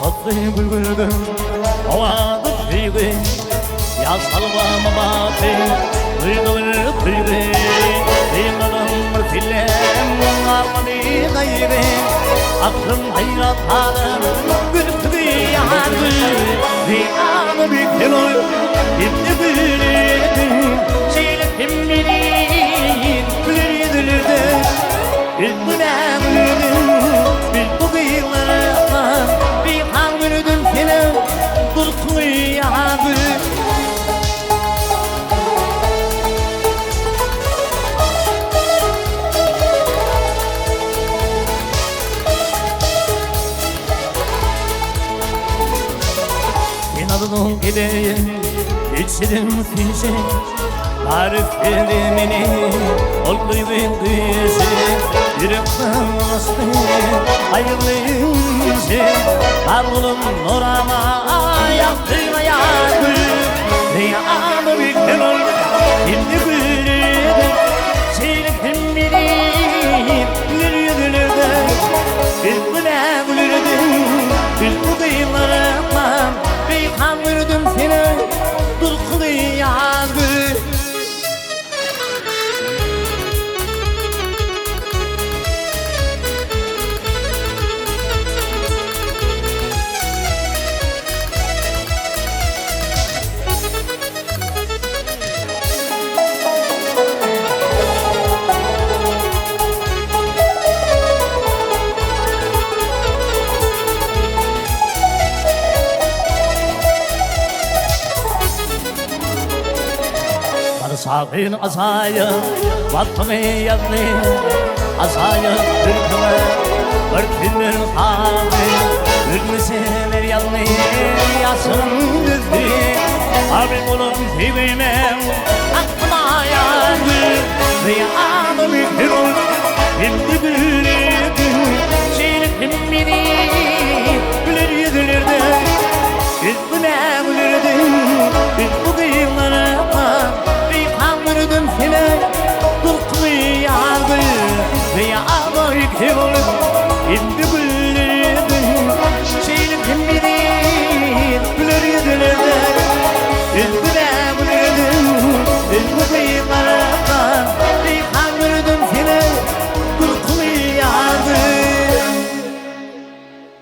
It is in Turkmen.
Otly gülgüldüm, howada söýgi, Ýaz salgamy bagty, duýdugyny duýgy, Synladyň bir sillem, galmady gaýgy, Aklym haýran galan, gülküdi ýar gül, Zyýany büken ol, indi gülüdüm, Şeýle kim meniň güler ýüzlüde, Üstüne gülüdüm, biz bu gyzlara, Bihan gülüdüm seniň durkuňy ýar gül. Sen adyň gideýin, içidim süýji, Bary sevdi meni, ol duýgyň güýji, Ýürek bulaşdy, aýryldy ünji, Bar gulum nurana, ýagtyna ýar gül, Zyýany biken ol, indi gülüdir, Şeýle hem meni, gül ýüzlüdir, Biz günä gülürdüm, biz bu gyzlaram, Beýhan gördüm seni, durkuňy ýar gül. Sagyn azaýyp, wagtyňy ýazdy, Azaýyp ülküňe bir tünden galdy. Ülmeseler ýazdy, ýaşyň düzdi, Abyň bolan söýgüme aklyma ýazdy.